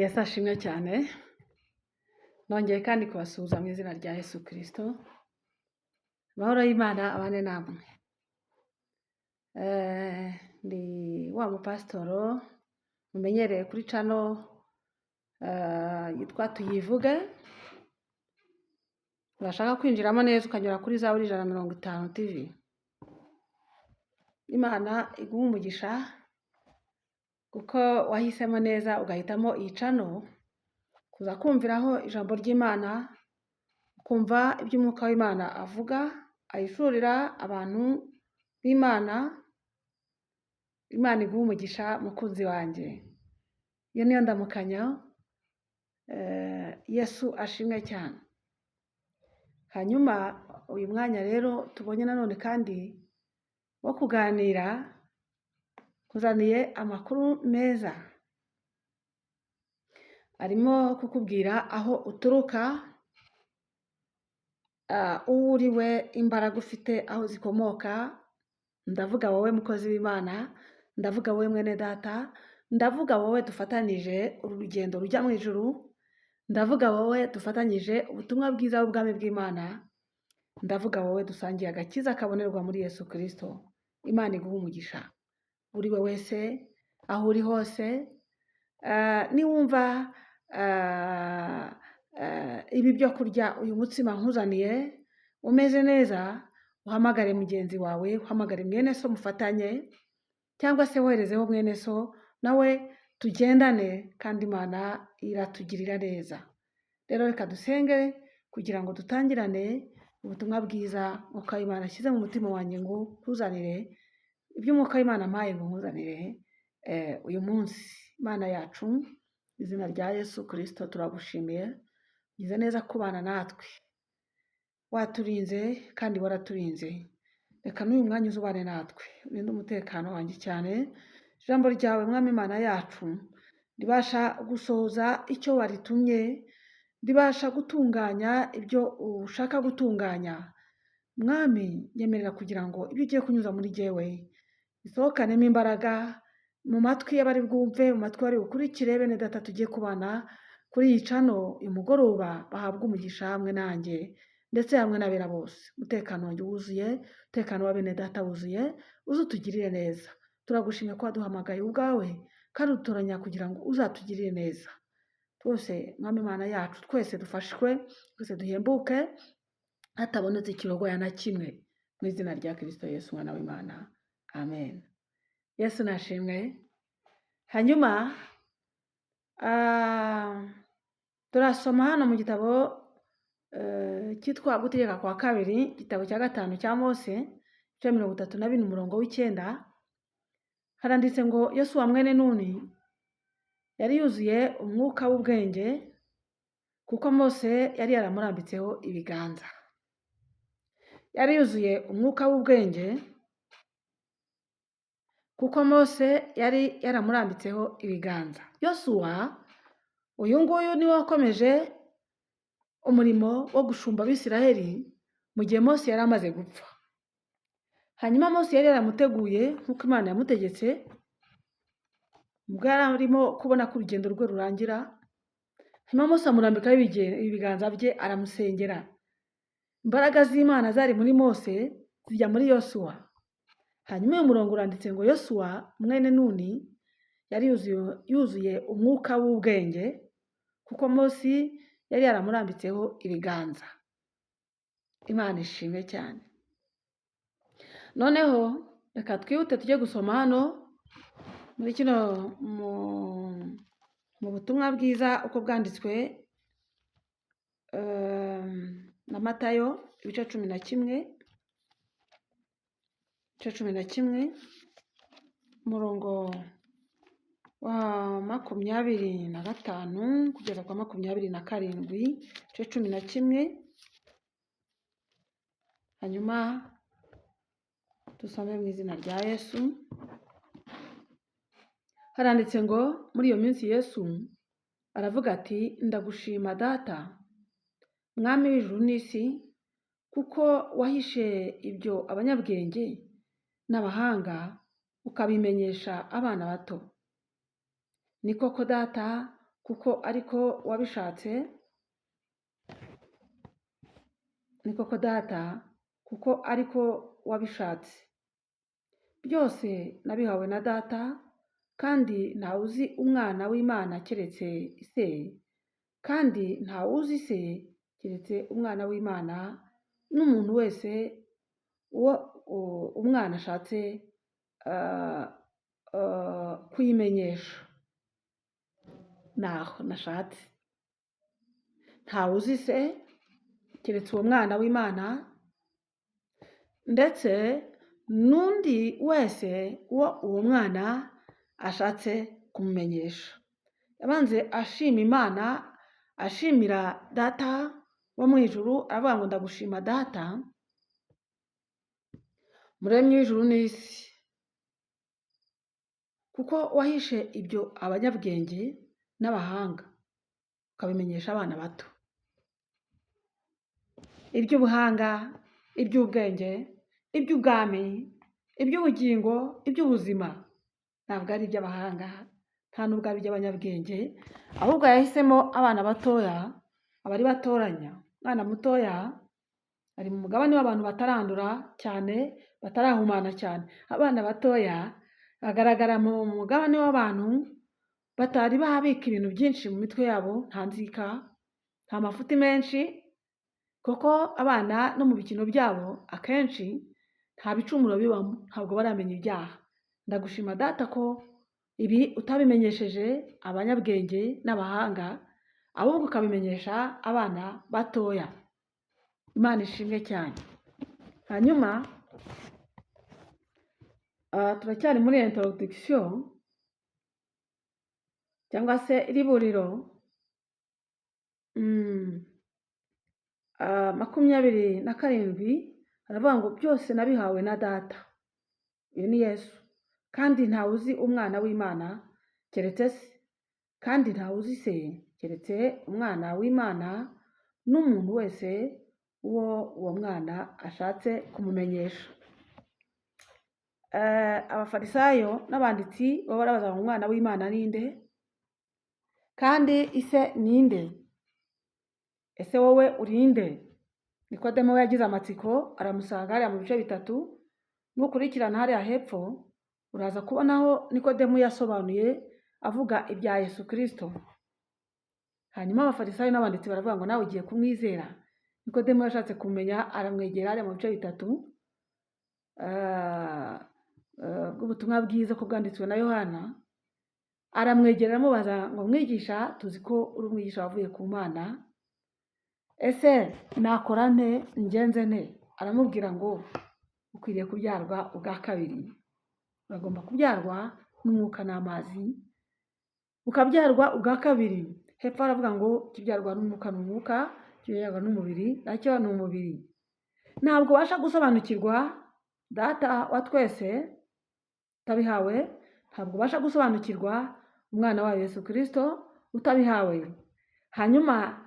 Yesu ashimwe cyane. Nongeye kandi kubasuhuza mu izina rya Yesu Kristo. Amahoro y'Imana abane namwe. Ndi wa mupasitoro mumenyereye kuri channel yitwa Tuyivuge. Washaka kwinjiramo neza ukanyura kuri Zaburi 150 TV. Imana iguhe umugisha kuko wahisemo neza, ugahitamo iyi channel kuza kumviraho ijambo ry'Imana, ukumva ibyo Umwuka w'Imana avuga, ahishurira abantu b'Imana. Imana iguhe umugisha, mukunzi wanjye. Iyo niyo ndamukanyo. Yesu ashimwe cyane. Hanyuma uyu mwanya rero tubonye nanone kandi wo kuganira, kuzaniye amakuru meza arimo kukubwira aho uturuka, uwo uri we, imbaraga ufite aho zikomoka. Ndavuga wowe mukozi w'Imana, ndavuga wowe mwene data, ndavuga wowe dufatanije uru rugendo rujya mu ijuru, ndavuga wowe dufatanyije ubutumwa bwiza bw'ubwami bw'Imana, ndavuga wowe dusangiye agakiza kabonerwa muri Yesu Kristo. Imana iguhe umugisha uri we wese, aho uri hose. Niwumva ibi byo kurya, uyu mutsima nkuzaniye umeze neza, uhamagare mugenzi wawe, uhamagare mwene so mufatanye, cyangwa se woherezeho mwene so nawe tugendane, kandi Imana iratugirira neza. Rero reka dusenge kugira ngo dutangirane ubutumwa bwiza Mwuka w'Imana ashyize mu mutima wanjye ngo nkuzanire, ibyo Umwuka w'Imana ampaye ngo nkuzanire uyu munsi. Imana yacu, izina rya Yesu Kirisito, turagushimiye. Ugize neza kubana natwe, waturinze kandi waraturinze. Reka n'uyu mwanya uze ubane natwe, urinde umutekano wanjye cyane. Ijambo ryawe, Mwami Imana yacu, ribasha gusohoza icyo waritumye, ribasha gutunganya ibyo ushaka gutunganya. Mwami, nyemerera kugira ngo ibyo ugiye kunyuza muri jyewe bisohokanemo imbaraga mu matwi y'abari bwumve, mu matwi y'abari bukurikire. Bene data tugiye kubana kuri iyi channel uyu mugoroba bahabwa umugisha hamwe nanjye ndetse hamwe n'abera bose. Umutekano wanjye wuzuye, umutekano wa bene data wuzuye, uze utugirire neza. Turagushimye ko waduhamagaye ubwawe kandi udutoranya kugira ngo uzatugirire neza twose. Mwami Imana yacu, twese dufashwe, twese duhembuke, hatabonetse ikirogoya na kimwe, mu izina rya Kirisito Yesu umwana w'Imana, amen. Yesu nashimwe. Hanyuma turasoma hano mu gitabo cyitwa Gutegeka kwa Kabiri, igitabo cya gatanu cya Mose, ibice 34, umurongo wa 9. Haranditse ngo: "Yosuwa mwene Nuni yari yuzuye umwuka w'ubwenge, kuko Mose yari yaramurambitseho ibiganza." Yari yuzuye umwuka w'ubwenge kuko Mose yari yaramurambitseho ibiganza. Yosuwa uyu nguyu niwe wakomeje umurimo wo gushumba Abisiraheli mu gihe Mose yari amaze gupfa. Hanyuma Mose yari yaramuteguye nk'uko Imana yamutegetse, ubwo yari arimo kubona ko urugendo rwe rurangira. Hanyuma Mose amurambikaho ibiganza bye, aramusengera. Imbaraga z'Imana zari muri Mose zijya muri Yosuwa. Hanyuma uyu murongo uranditse ngo: "Yosuwa mwene Nuni yari yuzuye umwuka w'ubwenge, kuko Mose yari yaramurambitseho ibiganza." Imana ishimwe cyane. Noneho reka twihute tujye gusoma hano muri kino mu butumwa bwiza uko bwanditswe na Matayo, ibice 11, ibice 11, umurongo wa 25 kugeza kwa 27, ibice 11. Hanyuma dusome mu izina rya Yesu. Haranditse ngo: "Muri iyo minsi Yesu aravuga ati: 'Ndagushima Data, Mwami w'ijuru n'isi, kuko wahishe ibyo abanyabwenge n'abahanga, ukabimenyesha abana bato. Ni koko Data, kuko Kuko ariko wabishatse, ni koko Data, kuko ariko wabishatse. Byose nabihawe na Data, kandi ntawe uzi Umwana w'Imana keretse Se, kandi ntawe uzi Se keretse Umwana w'Imana, n'umuntu wese uwo Umwana ashatse kuyimenyesha. Naho nashatse. Ntawe uzi Se keretse uwo Mwana w'Imana, ndetse n'undi wese uwo uwo Mwana ashatse kumumenyesha. Yabanze ashima Imana, ashimira Data wo mu ijuru, aravuga ngo ndagushima Data, muremyi w'ijuru n'isi, kuko wahishe ibyo abanyabwenge n'abahanga, ukabimenyesha abana bato. Iby'ubuhanga, iby'ubwenge, iby'ubwami, iby'ubugingo, iby'ubuzima, ntabwo ari iby'abahanga, nta nubwo ari iby'abanyabwenge, ahubwo yahisemo abana batoya, abari batoranya. Umwana mutoya ari mu mugabane w'abantu batarandura cyane, batarahumana cyane. Abana batoya bagaragara mu mugabane w'abantu batari babika ibintu byinshi mu mitwe yabo, nta nzika, nta mafuti menshi, kuko abana no mu bikino byabo akenshi nta bicumuro bibamo, ntabwo baramenya ibyaha. Ndagushima Data ko ibi utabimenyesheje abanyabwenge n'abahanga, ahubwo ukabimenyesha abana batoya. Imana ishimwe cyane. Hanyuma turacyari muri introduction cyangwa se iriburiro, 27 aravuga ngo byose nabihawe na Data. Uyu ni Yesu. Kandi ntawe uzi Umwana w'Imana keretse Se, kandi ntawe uzi Se keretse Umwana w'Imana n'umuntu wese uwo uwo mwana ashatse kumumenyesha. Abafarisayo n'abanditsi bo barabaza ngo Umwana w'Imana ninde? Kandi ise ninde? Ese wowe urinde? Nikodemo we yagize amatsiko aramusanga hariya mu bice bitatu. Nukurikirana hariya hepfo uraza kubona aho Nikodemo yasobanuye avuga ibya Yesu Kristo. Hanyuma abafarisayo n'abanditsi baravuga ngo nawe ugiye kumwizera. Nikodemo yashatse kumenya, aramwegera hariya mu bice bitatu bw'ubutumwa bwiza ko bwanditswe na Yohana, aramwegera aramubaza ngo mwigisha, tuzi ko uri umwigisha wavuye ku Mana, ese nakora nte, ngenze nte? Aramubwira ngo ukwiriye kubyarwa ubwa kabiri, uragomba kubyarwa n'umwuka n'amazi, ukabyarwa ubwa kabiri. Hepfo aravuga ngo ikibyarwa n'umwuka ni umwuka, ikibyarwa n'umubiri nacyo ni umubiri. Ntabwo ubasha gusobanukirwa Data wa twese utabihawe, ntabwo ubasha gusobanukirwa Umwana wayo Yesu Kristo utabihawe. Hanyuma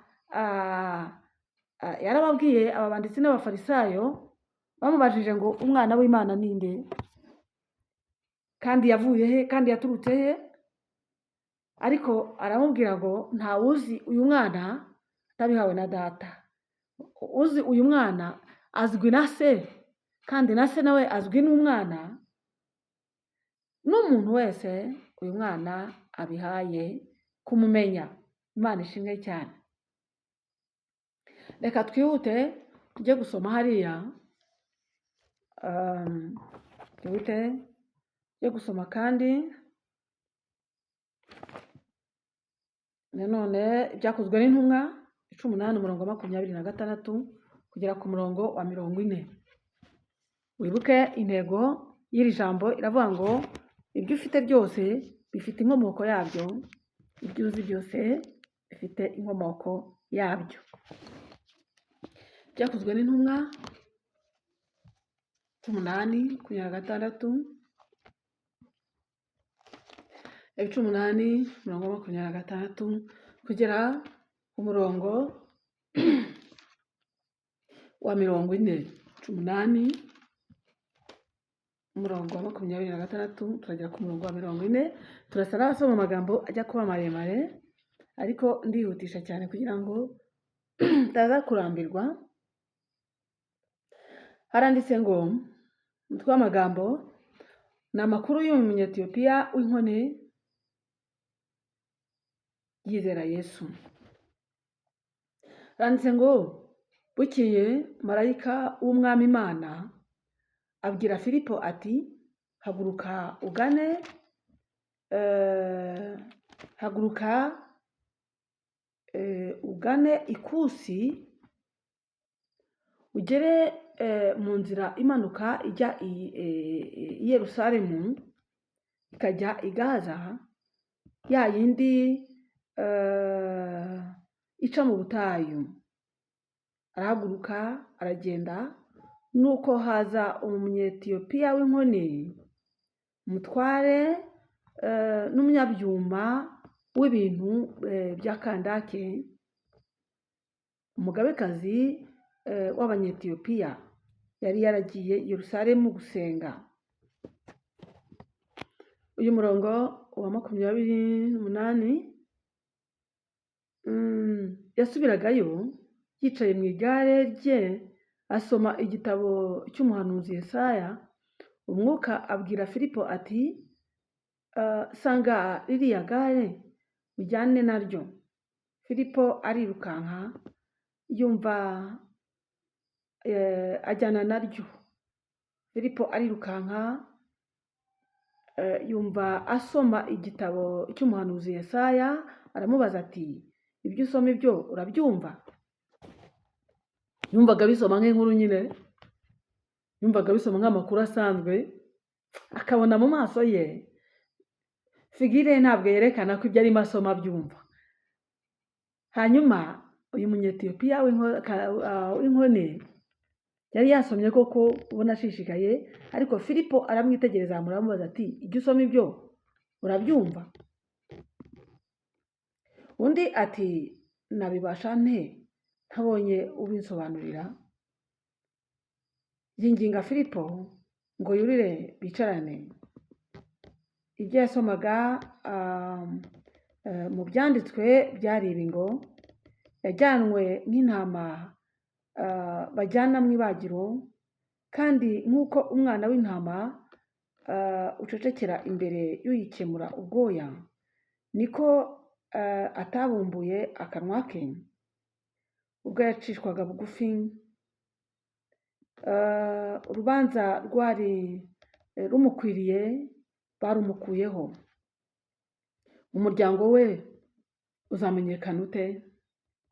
yarababwiye aba banditsi n'abafarisayo bamubajije ngo Umwana w'Imana ninde? Kandi yavuye he? Kandi yaturutse he? Ariko aramubwira ngo ntawuzi uyu mwana atabihawe na Data. Uzi uyu mwana azwi na Se, kandi na Se nawe azwi n'umwana, n'umuntu wese uyu mwana abihaye kumumenya. Imana ishimwe cyane. Reka twihute tujye gusoma hariya, twihute tujye gusoma kandi nanone ibyakozwe n'intumwa 18 umurongo wa 26 kugera ku murongo wa 40. Wibuke intego y'iri jambo iravuga ngo ibyo ufite byose bifite inkomoko yabyo, ibyo uzi byose bifite inkomoko yabyo. Byakozwe n'intumwa 18 26, 18 umurongo wa 26 kugera ku murongo wa 40. 18 umurongo wa 26 turagera ku murongo wa 40, turasa n'abasoma amagambo ajya kuba maremare. Ariko ndihutisha cyane kugira ngo utaza kurambirwa. Haranditse ngo umutwe w'amagambo ni amakuru y'Umunyetiyopiya w'inkone yizera Yesu. Haranditse ngo bukeye marayika w'Umwami Imana abwira Filipo ati: "Haguruka ugane, haguruka ugane ikusi, ugere mu nzira imanuka ijya i Yerusalemu ikajya i Gaza, ya yindi ica mu butayu." Arahaguruka aragenda. Nuko haza Umunyetiyopiya w'inkone, umutware n'umunyabyuma w'ibintu bya Kandake, umugabekazi w'Abanyetiyopiya, yari yaragiye i Yerusalemu gusenga. Uyu murongo wa 28: Yasubiragayo yicaye mu igare rye, asoma igitabo cy'umuhanuzi Yesaya. Umwuka abwira Filipo ati: "Sanga ririya gare ujyane naryo." Filipo arirukanka, yumva ajyana naryo. Filipo arirukanka, yumva asoma igitabo cy'umuhanuzi Yesaya, aramubaza ati: "Ibyo usoma ibyo urabyumva?" Yumvaga bisoma nk'inkuru nyine, yumvaga bisoma nk'amakuru asanzwe, akabona mu maso ye figure ntabwo yerekana ko ibyo arimo asoma abyumva. Hanyuma uyu Munyetiyopiya w'inkone yari yasomye koko, ubona ashishikaye, ariko Filipo aramwitegereza, aramubaza ati: "Ibyo usoma ibyo urabyumva?" Undi ati: "Nabibasha nte ntabonye ubinsobanurira?" Yinginga Filipo ngo yurire bicarane. Ibyo yasomaga mu byanditswe byari ibi ngo: "Yajyanwe nk'intama bajyana mu ibagiro, kandi nk'uko umwana w'intama ucecekera imbere y'uyikemura ubwoya, niko atabumbuye akanwa ke. Ubwo yacishwaga bugufi, urubanza rwari rumukwiriye barumukuyeho. Umuryango we uzamenyekana ute,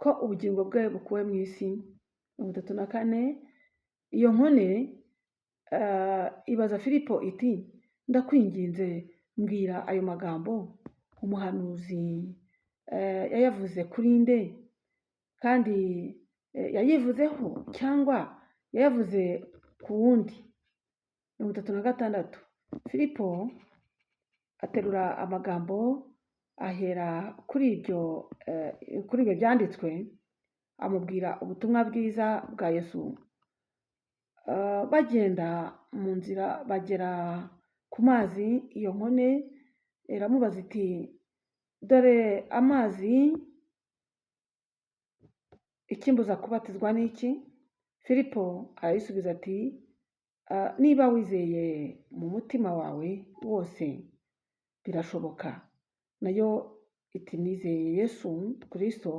ko ubugingo bwe bukuwe mu isi?" 34. Iyo nkone ibaza Filipo iti: "Ndakwinginze, mbwira, ayo magambo umuhanuzi yayavuze kuri nde? Kandi yayivuzeho cyangwa yayavuze ku wundi?" 36. Filipo aterura amagambo ahera kuri ibyo byanditswe, amubwira ubutumwa bwiza bwa Yesu. Bagenda mu nzira bagera ku mazi. Iyo nkone iramubaza iti: "Dore amazi, ikimbuza kubatizwa ni iki?" Filipo arayisubiza ati: "Niba wizeye mu mutima wawe wose birashoboka." Nayo iti: "Nizeye Yesu Kirisito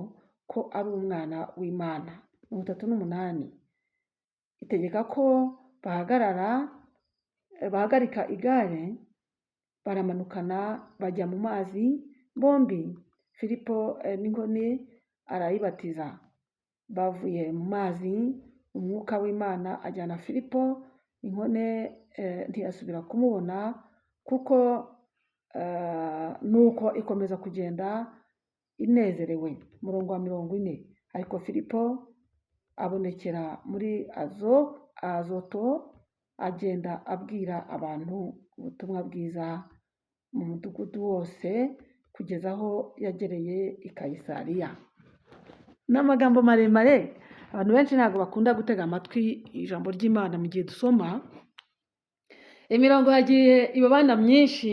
ko ari umwana w'Imana." 38. Itegeka ko bahagarara, bahagarika igare, baramanukana bajya mu mazi bombi, Filipo n'inkone arayibatiza. Bavuye mu mazi, Umwuka w'Imana ajyana Filipo, inkone ntiyasubira kumubona, kuko nuko ikomeza kugenda inezerewe. Umurongo wa 40: Ariko Filipo abonekera muri Azoto, agenda abwira abantu ubutumwa bwiza mu mudugudu wose kugeza aho yagereye i Kayisariya. Ni amagambo maremare, abantu benshi ntabwo bakunda gutega amatwi ijambo ry'Imana mu gihe dusoma. Imirongo yagiye ibabana myinshi,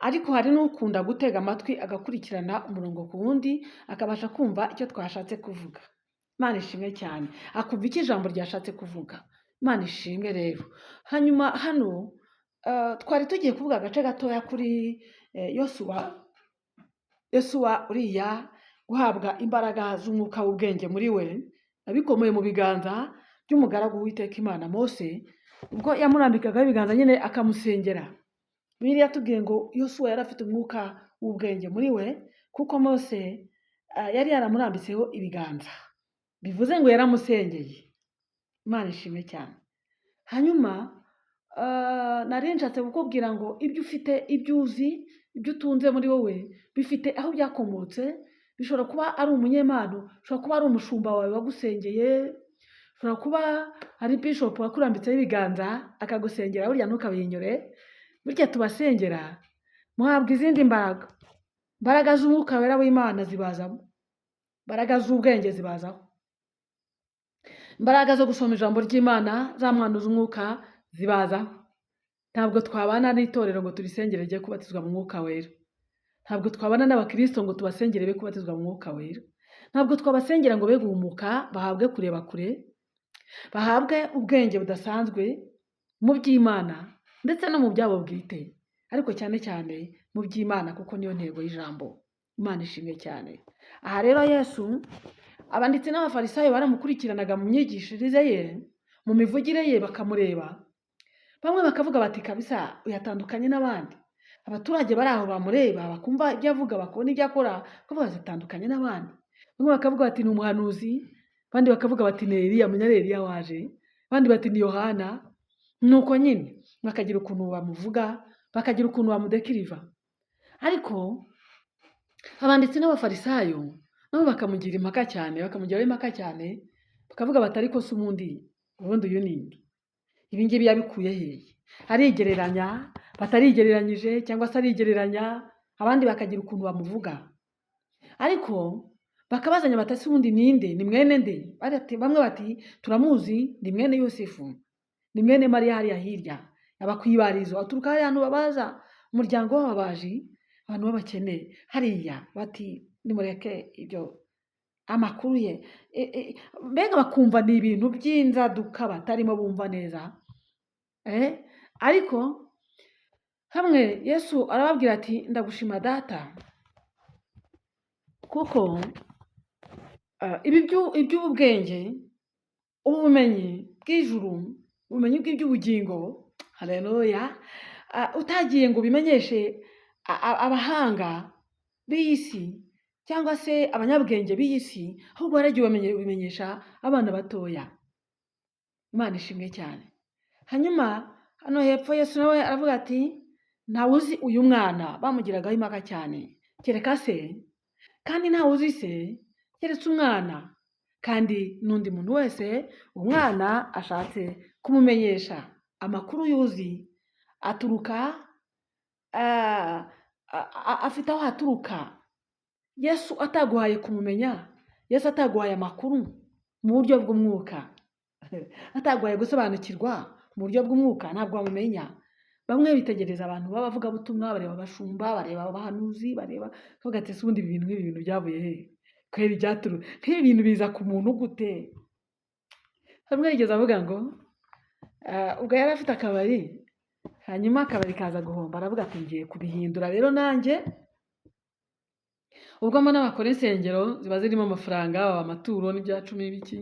ariko hari n'ukunda gutega amatwi agakurikirana umurongo ku wundi, akabasha kumva icyo twashatse kuvuga. Imana ishimwe cyane, akumva icyo ijambo ryashatse kuvuga. Imana ishimwe rero. Hanyuma hano twari tugiye kuvuga agace gatoya kuri Yosuwa. Yosuwa uriya guhabwa imbaraga z'umwuka w'ubwenge muri we, abikomeye mu biganza by'umugaragu w'Uwiteka Imana Mose, ubwo yamurambikagaho ibiganza nyine akamusengera. Bibiliya yatubwiye ngo Yosuwa yari afite umwuka w'ubwenge muri we, kuko Mose yari yaramurambitseho ibiganza, bivuze ngo yaramusengeye. Imana ishimwe cyane. Hanyuma nari nshatse kukubwira ngo ibyo ufite, ibyo uzi, ibyo utunze muri wowe bifite aho byakomotse. Bishobora kuba ari umunyempano, bishobora kuba ari umushumba wawe wagusengeye, bishobora kuba ari bishop wakurambitseho ibiganza akagusengera. Burya ntukabihinyure, burya tubasengera muhabwa izindi mbaraga, imbaraga z'umwuka wera w'Imana zibazamo, imbaraga z'ubwenge zibazaho, imbaraga zo gusoma ijambo ry'Imana za mpano z'umwuka zibazaho. Ntabwo twabana n'itorero ngo turisengere rijye kubatizwa mu mwuka wera. Ntabwo twabana n'abakirisito ngo tubasengere be kubatizwa mu mwuka wera. Ntabwo twabasengera ngo be guhumuka, bahabwe kureba kure, bahabwe ubwenge budasanzwe mu by'Imana ndetse no mu byabo bwite, ariko cyane cyane mu by'Imana, kuko niyo ntego y'ijambo. Imana ishimwe cyane. Aha rero Yesu, abanditsi n'abafarisayo baramukurikiranaga mu myigishirize ye, mu mivugire ye, bakamureba. Bamwe bakavuga bati kabisa uyatandukanye n'abandi. Abaturage bari aho bamureba, bakumva ibyo avuga, bakabona ibyo akora, bakavuga bati atandukanye n'abandi. Bamwe bakavuga bati ni umuhanuzi, abandi bakavuga bati ni Eliya, munya ari Eliya waje, abandi bati ni Yohana. Nuko nyine bakagira ukuntu bamuvuga, bakagira ukuntu bamudekiriva. Ariko abanditsi n'abafarisayo nabo bakamugira impaka cyane, bakamugiraho impaka cyane, bakavuga bati ariko se ubundi uyu ni nde? Ibi ngibi yabikuye hehe? Arigereranya, batarigereranyije cyangwa se arigereranya, abandi bakagira ukuntu bamuvuga. Ariko bakabazanya bati ese ubundi ni nde? Ni mwene nde? Bamwe bati turamuzi, ni mwene Yosefu, ni mwene Mariya hariya hirya, aba ku ibarizo, aturuka hariya hantu babaza, umuryango w'ababaji, abantu b'abakene hariya, bati nimureke ibyo amakuru ye. Mbega bakumva ni ibintu by'inzaduka batarimo bumva neza. Ariko hamwe Yesu arababwira ati ndagushima data, kuko ibi iby'ubwenge, ubumenyi bw'ijuru, ubumenyi bw'iby'ubugingo, haleluya, utagiye ngo ubimenyeshe abahanga b'iyi si cyangwa se abanyabwenge b'iyi si, ahubwo waragiye ubimenyesha abana batoya. Imana ishimwe cyane. Hanyuma hano hepfo Yesu nawe aravuga ati ntawe uzi uyu mwana, bamugiragaho impaka cyane, kereka se, kandi ntawe uzi se keretse umwana, kandi n'undi muntu wese umwana ashatse kumumenyesha. Amakuru yuzi aturuka, afite aho aturuka. Yesu ataguhaye kumumenya, Yesu ataguhaye amakuru mu buryo bw'umwuka, ataguhaye gusobanukirwa mu buryo bw'umwuka, ntabwo wamumenya. Bamwe bitegereza abantu b'abavugabutumwa, bareba abashumba, bareba abahanuzi, bareba bavuga ati ese ubundi ibi bintu nk'ibi bintu byavuye he? Kweri nk'ibi bintu biza ku muntu gute? Hamwe yigeze avuga ngo ubwo yari afite akabari, hanyuma akabari kaza guhomba, aravuga ati ngiye kubihindura rero nanjye. Ubwo mbona bakora insengero ziba zirimo amafaranga, baba amaturo n'ibya cumi n'ibiki,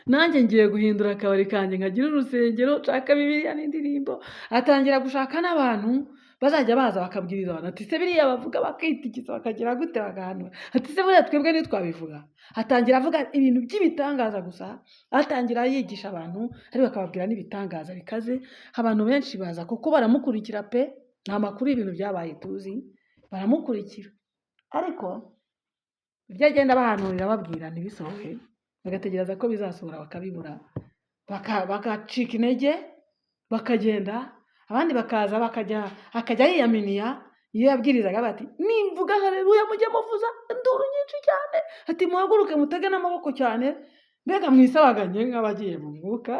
nanjye ngiye guhindura akabari kanjye nkagira urusengero, nshaka bibiliya n'indirimbo. Atangira gushaka n'abantu bazajya baza bakabwiriza abantu, ati se biriya bavuga bakitikisa bakagira gute bagahanura, ati se buriya twebwe ntitwabivuga. Atangira avuga ibintu by'ibitangaza gusa, atangira yigisha abantu ariko akababwira n'ibitangaza bikaze. Abantu benshi baza kuko baramukurikira pe, nta makuru y'ibintu byabaye tuzi, baramukurikira. Ariko ibyo agenda abahanurira ababwira ntibisohoke, bagategereza ko bizasohora bakabibura, bagacika intege bakagenda. Abandi bakaza akajya yiyaminiya. Iyo yabwirizaga bati nimvuga haleluya mujye muvuza induru nyinshi cyane, ati muhaguruke mutege n'amaboko cyane, mbega mwisabaganye nk'abagiye mu mwuka.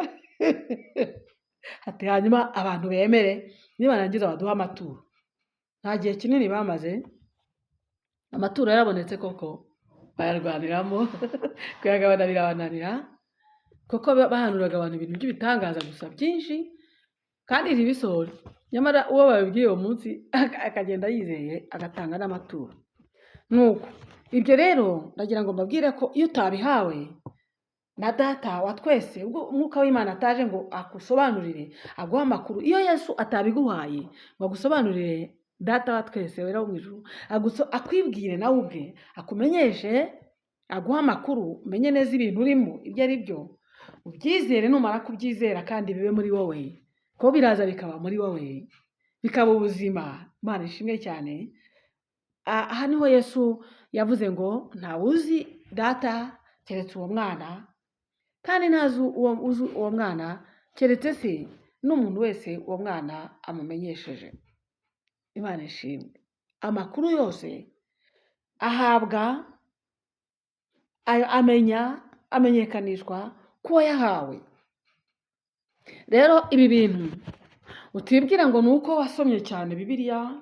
Ati hanyuma abantu bemere, nibarangiza baduhe amaturo. Nta gihe kinini bamaze, amaturo yarabonetse koko, bayarwaniramo, kuyagabana birabananira, kuko bahanuraga abantu ibintu by'ibitangaza gusa byinshi kandi ntibisohore. Nyamara uwo babibwiye uwo munsi akagenda yizeye, agatanga n'amaturo. Nuko ibyo rero ndagira ngo mbabwire ko iyo utabihawe na Data wa twese, ubwo Umwuka w'Imana ataje ngo akusobanurire, aguhe amakuru, iyo Yesu atabiguhaye ngo agusobanurire Data wa twese wera wo mu ijuru, akwibwire nawe ubwe, akumenyeshe, aguhe amakuru, umenye neza ibintu urimo ibyo ari byo, ubyizere. Numara kubyizera kandi bibe muri wowe, ko biraza bikaba muri wowe, bikaba ubuzima. Imana ishimwe cyane. Aha niho Yesu yavuze ngo ntawuzi Data keretse uwo mwana, kandi ntazi uwo uzi uwo mwana keretse se n'umuntu wese uwo mwana amumenyesheje. Imana ishimwe. Amakuru yose ahabwa, amenya, amenyekanishwa kuwo yahawe. Rero ibi bintu utibwira ngo ni uko wasomye cyane Bibiliya,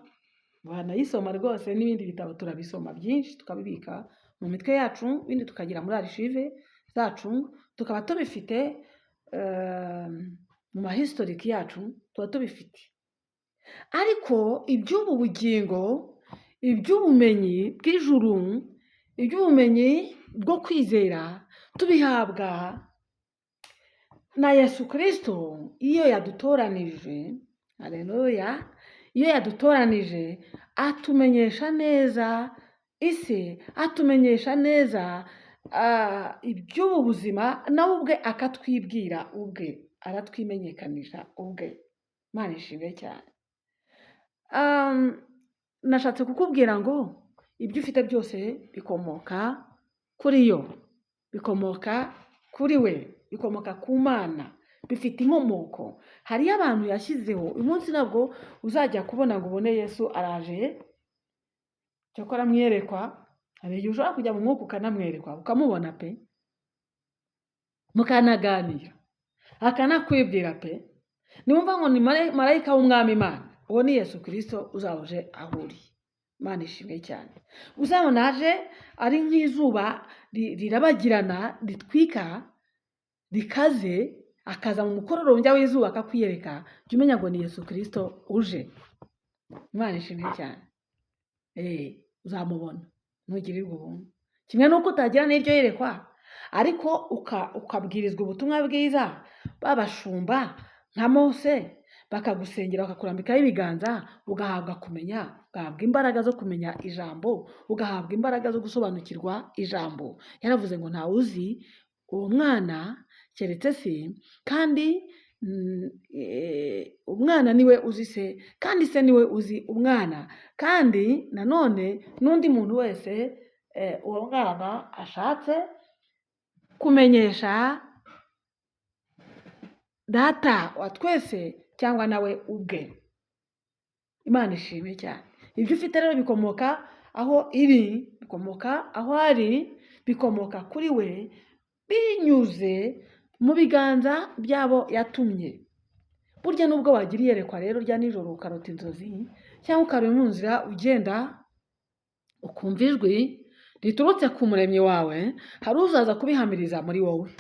wanayisoma rwose, n'ibindi bitabo turabisoma byinshi tukabibika mu mitwe yacu, ibindi tukagira muri archive zacu, tukaba tubifite mu mahistoriki yacu, tuba tubifite. Ariko iby'ubu bugingo, iby'ubumenyi bw'ijuru, iby'ubumenyi bwo kwizera, tubihabwa na Yesu Kristo iyo yadutoranije. Haleluya! Iyo yadutoranije atumenyesha neza isi, atumenyesha neza iby'ubu buzima, nawe ubwe akatwibwira ubwe, aratwimenyekanisha ubwe. Imana ishimwe cyane. Nashatse kukubwira ngo ibyo ufite byose bikomoka kuri yo, bikomoka kuri we, bikomoka ku Mana, bifite inkomoko. Hariyo abantu yashyizeho. Uyu munsi ntabwo uzajya kubona ngo ubone Yesu araje, cyakora mwiyerekwa. Hari igihe ushobora kujya mu mwuka ukanamwerekwa, ukamubona pe, mukanaganira, akanakwibwira pe. Niwumva ngo ni marayika w'Umwami Imana, uwo ni Yesu Kirisito uzaba uje aho uri. Imana ishimwe cyane. Uzabona aje ari nk'izuba rirabagirana, ritwika, rikaze, akaza mu mukororombya w'izuba akakwiyereka, jya umenya ngo ni Yesu Kirisito uje. Imana ishimwe cyane. Uzamubona ntugirirwe ubuntu. Kimwe n'uko utagira n'iryo yerekwa, ariko ukabwirizwa ubutumwa bwiza, babashumba nka Mose bakagusengera, bakakurambikaho ibiganza, ugahabwa kumenya, ugahabwa imbaraga zo kumenya ijambo, ugahabwa imbaraga zo gusobanukirwa ijambo. Yaravuze ngo ntawe uzi uwo mwana keretse se, kandi umwana niwe uzi se, kandi se niwe uzi umwana, kandi nanone n'undi muntu wese uwo mwana ashatse kumenyesha Data wa twese cyangwa nawe ubwe. Imana ishimwe cyane. Ibyo ufite rero bikomoka aho iri, bikomoka aho ari, bikomoka kuri we, binyuze mu biganza by'abo yatumye. Burya nubwo wagira iyerekwa rero rya nijoro, ukarota inzozi, cyangwa ukaba mu nzira ugenda ukumva ijwi riturutse ku Muremyi wawe, hari uzaza kubihamiriza muri wowe.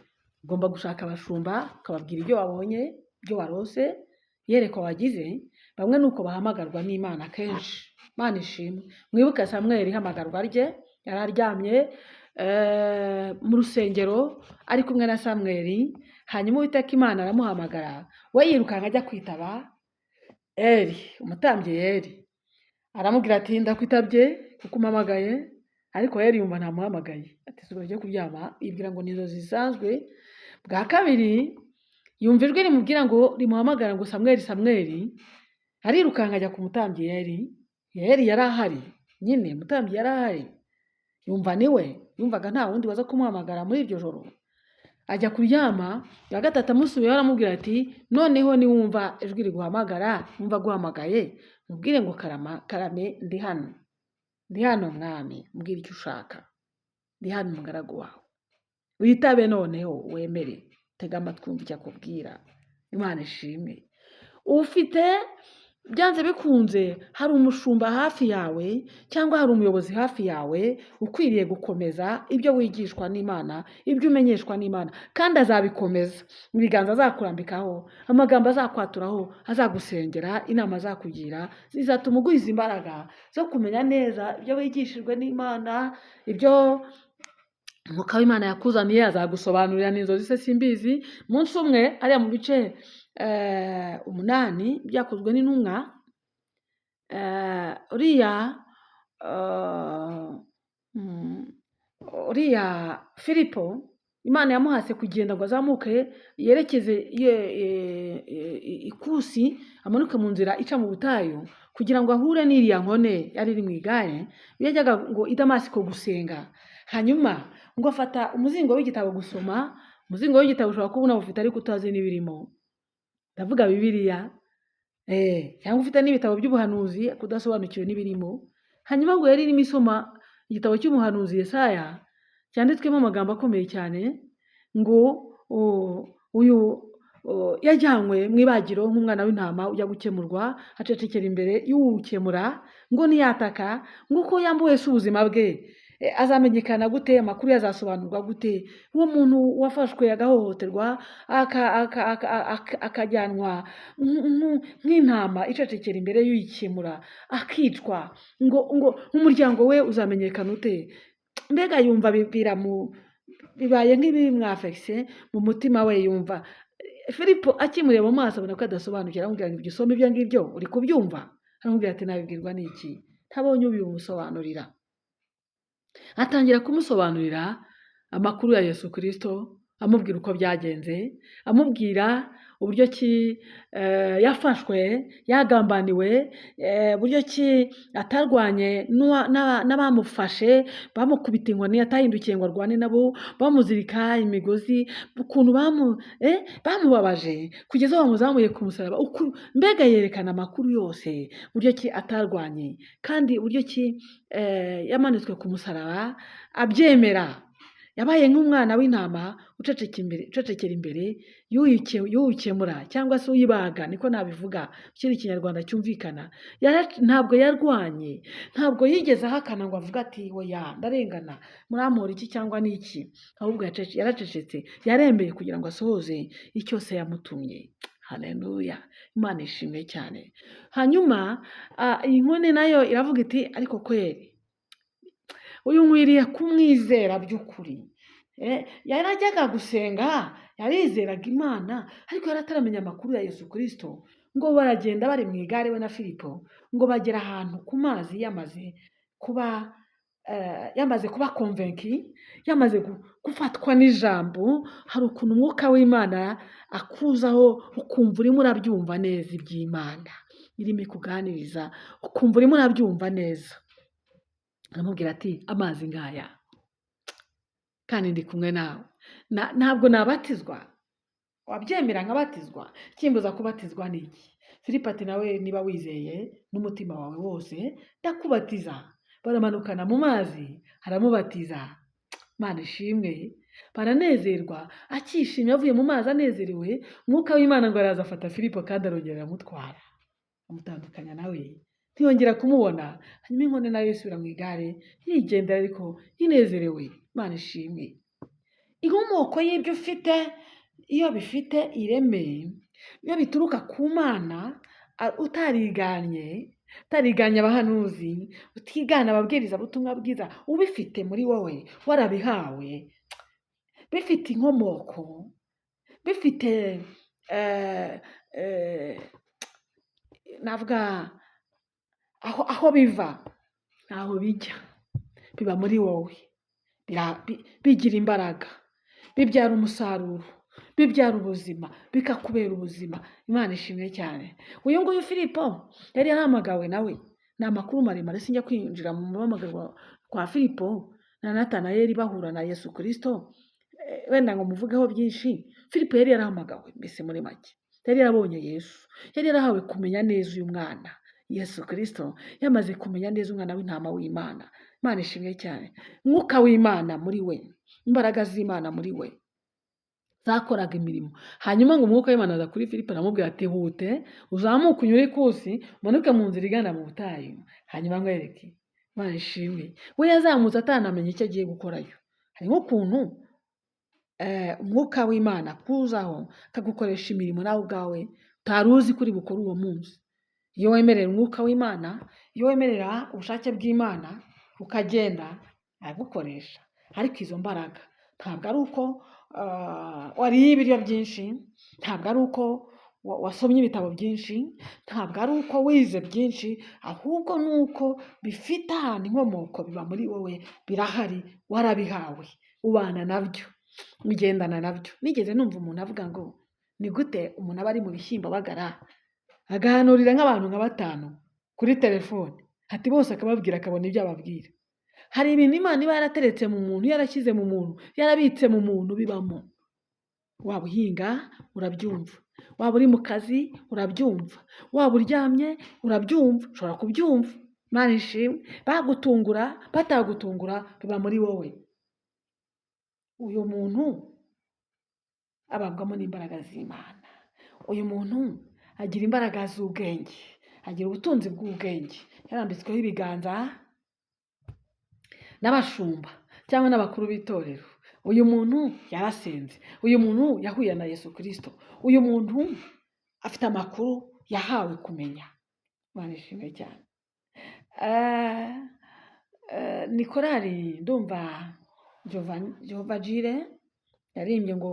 Ugomba gushaka abashumba, ukababwira ibyo wabonye, ibyo warose, iyerekwa wagize. Bamwe ni uko bahamagarwa n'Imana kenshi. Imana ishimwe. Mwibuke Samweli, ihamagarwa rye, yari aryamye mu rusengero ari kumwe na Samweli, hanyuma Uwiteka Imana aramuhamagara, we yirukanka ajya kwitaba Eri, umutambyi Eri. Aramubwira ati ndakwitabye kuko umpamagaye, ariko Eri yumva ntamuhamagaye, ati subira ujye kuryama, yibwira ngo ni inzozi zisanzwe. Bwa kabiri yumva ijwi rimubwira ngo rimuhamagara ngo Samweli, Samweli, arirukanka ajya ku mutambyi Eri. Eri yari ahari nyine, umutambyi yari ahari, yumva niwe, yumvaga nta wundi waza kumuhamagara muri iryo joro. Ajya kuryama. Bwa gatatu amusubiyeho aramubwira ati noneho niwumva ijwi riguhamagara, wumva aguhamagaye, mubwire ngo karama, karame, ndi hano, ndi hano Mwami, mbwira icyo ushaka, ndi hano umugaragu wawe. Witabe noneho, wemere, tega amatwi wumve icyo akubwira. Imana ishimwe. Ufite byanze bikunze hari umushumba hafi yawe cyangwa hari umuyobozi hafi yawe ukwiriye gukomeza ibyo wigishwa n'Imana, ibyo umenyeshwa n'Imana, kandi azabikomeza. Ibiganza azakurambikaho, amagambo azakwaturaho, azagusengera, inama azakugira zizatuma ugwiza imbaraga zo kumenya neza ibyo wigishijwe n'Imana, ibyo Umwuka w'Imana yakuzaniye. Azagusobanurira n'inzozi se simbizi. Umunsi umwe hariya mu bice 8 byakozwe n'intumwa, uriya Filipo Imana yamuhase kugenda ngo azamuke yerekeze ikusi, amanuke mu nzira ica mu butayu kugira ngo ahure n'iriya nkone yari iri mu igare. Yajyaga ngo i Damasiko gusenga, hanyuma ngo afata umuzingo w'igitabo gusoma. Umuzingo w'igitabo ushobora kuba unawufite ariko utazi n'ibirimo, ndavuga Bibiliya, cyangwa ufite n'ibitabo by'ubuhanuzi kudasobanukiwe n'ibirimo. Hanyuma ngo yari irimo isoma igitabo cy'umuhanuzi Yesaya cyanditswemo amagambo akomeye cyane, ngo uyu yajyanywe mu ibagiro nk'umwana w'intama ujya gukemurwa, acecekera imbere y'uwukemura, ngo ntiyataka, ngo uko yambuwe se ubuzima bwe, azamenyekana gute? Amakuru yazasobanurwa gute? Uwo muntu wafashwe agahohoterwa, akajyanwa nk'intama icecekera imbere y'uyikemura, akicwa, ngo umuryango we uzamenyekana ute? Mbega yumva bibaye nk'ibimwafekise mu mutima we. Yumva Filipo akimureba mu maso abona ko adasobanukiwe, aramubwira ngo ibyo usoma ibyo ngibyo uri kubyumva? Aramubwira ati nabibwirwa n'iki ntabonye ubimusobanurira? Atangira kumusobanurira amakuru ya Yesu Kristo, amubwira uko byagenze, amubwira uburyo ki yafashwe yagambaniwe, uburyo ki atarwanye n'abamufashe bamukubita inkoni, atahindukiye ngo arwane nabo, bamuzirika imigozi, ukuntu bamubabaje kugeza aho bamuzamuye ku musaraba. Mbega yerekana amakuru yose, uburyo ki atarwanye kandi uburyo ki yamanitswe ku musaraba abyemera. Yabaye nk'umwana w'intama ucecekera imbere y'uwukemura cyangwa se uyibaga, niko nabivuga mu kindi Kinyarwanda cyumvikana. Ntabwo yarwanye, ntabwo yigeze ahakana ngo avuge ati oya ndarengana, murampora iki cyangwa n'iki, ahubwo yaracecetse, yarembeye kugira ngo asohoze icyo se yamutumye. Haleluya, Imana ishimwe cyane. Hanyuma iyi nkone nayo iravuga iti ariko kweri uyu nkwiriye kumwizera by'ukuri. Yarajyaga gusenga, yarizeraga Imana, ariko yari ataramenya amakuru ya Yesu Kristo. Ngo baragenda bari mu igare we na Filipo, ngo bagera ahantu ku mazi, yamaze kuba convaincu, yamaze gufatwa n'ijambo. Hari ukuntu umwuka w'Imana akuzaho ukumva urimo urabyumva neza iby'Imana irimo ikuganiriza, ukumva urimo urabyumva neza. Aramubwira ati amazi ngaya kandi ndi kumwe nawe, ntabwo nabatizwa, wabyemera nkabatizwa? Ikimbuza kubatizwa ni iki? Filipo ati nawe niba wizeye n'umutima wawe wose ndakubatiza. Baramanukana mu mazi, aramubatiza. Imana ishimwe. Baranezerwa, akishimye avuye mu mazi anezerewe, umwuka w'Imana ngo araza afata Filipo kandi arongera aramutwara, amutandukanya nawe, ntiyongera kumubona. Hanyuma inkone nayo isubira mu igare yigendera ariko inezerewe. Imana ishimwe. Inkomoko y'ibyo ufite, iyo bifite ireme, iyo bituruka ku Mana, utariganye abahanuzi, utigana ababwirizabutumwa bwiza, ubifite muri wowe, warabihawe, bifite inkomoko, bifite navuga aho biva ntaho bijya, biba muri wowe, bigira imbaraga, bibyara umusaruro, bibyara ubuzima, bikakubera ubuzima. Imana ishimwe cyane. Uyu nguyu Filipo yari yarahamagawe nawe, ni amakuru maremare sinjya kwinjira mu muhamagarwa kwa Filipo na Natanayeli bahura na Yesu Kristo, wenda ngo muvugeho byinshi. Filipo yari yarahamagawe, mbese muri make yari yarabonye Yesu, yari yarahawe kumenya neza uyu mwana Yesu Kristo, yamaze kumenya neza umwana w'intama w'Imana. Imana ishimwe cyane. Mwuka w'Imana muri we, imbaraga z'Imana muri we. Zakoraga imirimo. Hanyuma ngo umwuka w'Imana aza kuri Filipo aramubwira ati hute uzamuke unyure ikusi umanuke mu nzira igana mu butayu, hanyuma nkwereke. Imana ishimwe. We yazamutse atanamenya icyo agiye gukorayo. Hari nk'ukuntu umwuka w'Imana akuzaho akagukoresha imirimo nawe ubwawe utari uzi ko uri bukore uwo munsi. Iyo wemerera umwuka w'Imana, iyo wemerera ubushake bw'Imana ukagenda, aragukoresha. Ariko izo mbaraga ntabwo ari uko wariye ibiryo byinshi, ntabwo ari uko wasomye ibitabo byinshi, ntabwo ari uko wize byinshi, ahubwo ni uko bifite ahantu inkomoko, biba muri wowe, birahari, warabihawe, ubana nabyo, ugendana nabyo. Nigeze numva umuntu avuga ngo ni gute umuntu aba ari mu bishyimbo abagara, agahanurira nk'abantu nka batanu kuri telefone, ati bose akababwira akabona ibyo ababwira. Hari ibintu Imana iba yarateretse mu muntu, yarashyize mu muntu, yarabitse mu muntu bibamo. Waba uhinga urabyumva, waba uri mu kazi urabyumva, waba uryamye urabyumva, ushobora kubyumva. Imana ishimwe, bagutungura batagutungura biba muri wowe. Uyu muntu ababwamo n'imbaraga z'Imana. Uyu muntu agira imbaraga z'ubwenge, agira ubutunzi bw'ubwenge, yarambitsweho ibiganza n'abashumba cyangwa n'abakuru b'itorero. Uyu muntu yarasenze, uyu muntu yahuye na Yesu Kristo, uyu muntu afite amakuru yahawe kumenya. Imana ishimwe cyane. Ni korali ndumva Jehova Jire yaririmbye ngo